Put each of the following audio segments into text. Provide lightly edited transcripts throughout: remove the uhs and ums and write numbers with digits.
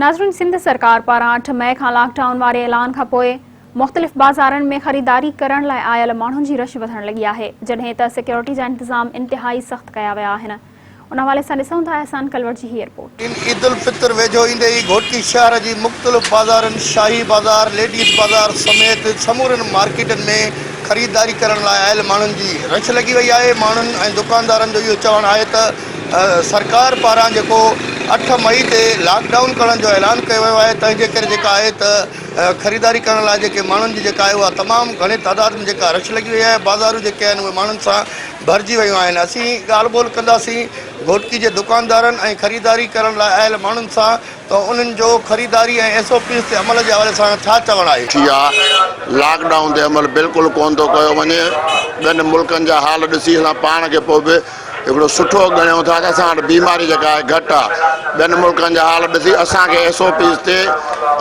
ناظرين سنڌ سرڪار پاران اٺ مئي کان لاڪ ڊائون واري اعلان کانپوء مختلف بازارن ۾ خريداري ڪرڻ لاء آيل ماڻهن جي رش وڌڻ لڳي آهي جڏهن ته سيڪيورٽي جا انتظام انتهائي سخت ڪيا ويا آهن ان حوالي سان ڏسون ٿا احسان ڪلوڙ جي هي رپورٽ. عيد الفطر ويجهو ايندي ئي گهوٽڪي شهر جي مختلف بازارن شاهي بازار، ليڊيز بازار سميت سمورين مارڪيٽن ۾ خريداري ڪرڻ لاء آيل ماڻهن جي رش لڳي وئي آهي ماڻهن ۽ دڪاندارن جو اهو چوڻ آهي ته سرڪار پاران جيڪو اٺ مئي تي لاڪ ڊائون ڪرڻ جو اعلان ڪيو ويو آهي تنهن جي ڪري جيڪا آهي ته خريداري ڪرڻ لاء جيڪي ماڻهن جي جيڪا آهي اها تمام گهڻي تعداد ۾ جيڪا رش لڳي وئي آهي بازارون جيڪي آهن اهي ماڻهن سان ڀرجي ويون آهن اسين ڳالهه ٻولهه ڪنداسين گهوٽڪي جي دڪاندارن ۽ خريداري ڪرڻ لاء آيل ماڻهن سان ته انهن جو خريداري ۽ ايس او پيز تي عمل جي حوالي سان ڇا چوڻ آهي. ٿي آ، لاڪ ڊائون تي عمل بلڪل ڪونه ٿو ڪيو وڃي، ٻين ملڪن جا حال ڏسي اسان پاڻ کي پوء به هڪڙو سٺو ڳڻيون ٿا ته اسان وٽ بيماري جيڪا آهي گهٽ آ، ٻين ملڪن جا حال ڏسي اسان کي ايس او پيز تي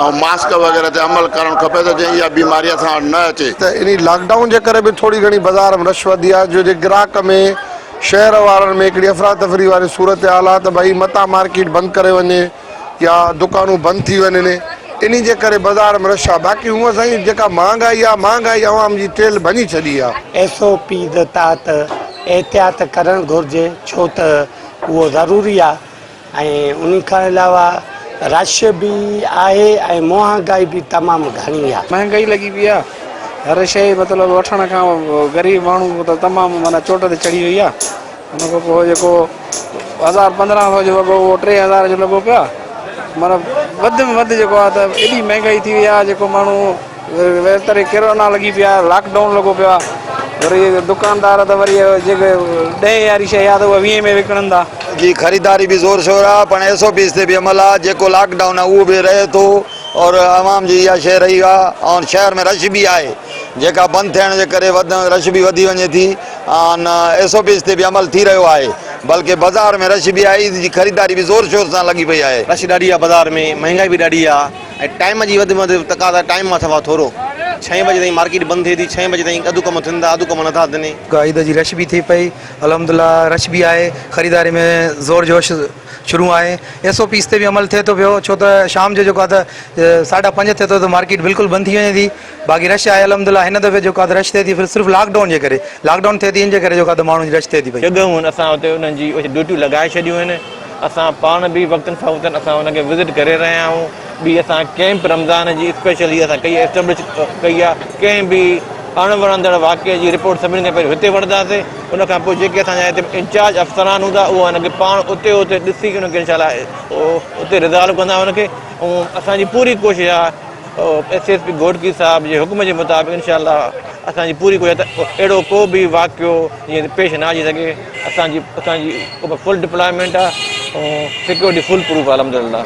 ۽ ماسڪ وغيره تي عمل ڪرڻ کپي ته جيئن اها بيماري اسان وٽ نه اچي. ته انهي لاڪ ڊائون جي ڪري به ٿوري گهڻي بازار ۾ رش وڌي آ جو جي گراهڪ ۾ شهر وارن ۾ هڪڙي افراتفري واري صورتحال آ ته ڀئي متان مارڪيٽ بند ڪري وڃي يا دڪانون بند ٿي وڃن انهي جي ڪري بازار ۾ رش آ باقي هونء سائين جيڪا مهانگائي آ مهانگائي عوام جي ٽيل ڀڃي ڇڏي آ. ايس او پيز تحت احتياط ڪرڻ گهرجي ڇو ته اهو ضروري آ. ۽ ان کان علاوه رش به آهي ۽ مهانگائي به تمام گهڻي آهي. مهنگائي لڳي پئي آ هر شئي مطلب وٺڻ کان غريب ماڻهو ته تمام معنيٰ چوٽ تي چڙهي وئي آ ان کان پوء جيڪو هزار 1500 جو وڳو اهو 3000 جو لڳو پيو آ معنيٰ وڌ ۾ وڌ جيڪو آ ته ايڏي مهنگائي ٿي وئي آ جيڪو ماڻهو ويتر ڪرونا لڳي پيو آ لاڪ ڊائون لڳو پيو آ وري دڪاندار ته وري جيڪي ڏهين واري شئي آ ته اها ويهين ۾ وڪڻن ٿا. جي خريداري به زور شور آ پڻ ايس او پيز تي به عمل آ جيڪو لاڪ ڊائون آ اهو به رهي ٿو اور عوام جي اها شئي رهي آ اور شهر ۾ رش به آهي جيڪا بند ٿيڻ جي ڪري وڌ رش به وڌي وڃي ٿي ان ايس او پيز تي به عمل ٿي رهيو آهي بلڪه بازار ۾ رش به آهي عيد جي خريداري به زور شور سان لڳي پئي آهي. رش ڏاڍي آ بازار ۾ مهنگائي به ڏاڍي آ ۽ ٽائيم جي وڌ ۾ وڌ تقاضا ٽائيم آ صفا ٿورو ڇهين بجي تائين مارڪيٽ بند ٿئي ٿي ڇهين بجي تائين اڌ ڪم ٿين ٿا اڌ ڪم نٿا ٿين. عيد جي رش به ٿئي پئي الحمدلله رش به آهي خريداري ۾ زور جوش شروع آهي ايس او پيز تي به عمل ٿئي ٿو پيو ڇو ته شام جو جيڪو آهي ته ساڍا پنج ٿئي ٿو ته مارڪيٽ بلڪل بند ٿي وڃي ٿي باقي رش آهي الحمدلله هن دفعي جيڪو آهي ته رش ٿئي ٿي صرف لاڪ ڊائون جي ڪري لاڪ ڊائون ٿئي ٿي ان جي ڪري جيڪو آهي ته ماڻهن جي رش ٿئي ٿي پئي. جڳهيون آهن اسان اتي انهن جي اهي ڊيوٽيون لڳائي ڇڏيون آهن اسان پاڻ به وقتن فوقتن اسان انهن کي وزٽ ڪري رهيا آهيون ٻي اسان ڪيمپ رمضان جي اسپيشلي اسان ڪئي اسٽيبلش ڪئي آهي ڪنهن به اڻ وڻندڙ واقعي جي رپورٽ سڀني کان پهريون هتي وٺنداسين ان کان پوء جيڪي اسان جا هتي انچارج افسران هوندا اهو انهن کي پاڻ اتي اتي ڏسي انهن کي انشاء الله اتي ريزالو ڪندا انهن کي ۽ اسان جي پوري ڪوشش آهي ايس ايس پي گهوٽڪي صاحب جي حڪم جي مطابق انشاء الله اسان جي پوري ڪوشش ته اهڙو ڪو به واقعو جيئن پيش نه اچي سگهي اسان جي اسان جي فل ڊپلائمينٽ آهي ۽ سيڪيورٽي فل پروف آهي الحمدلله.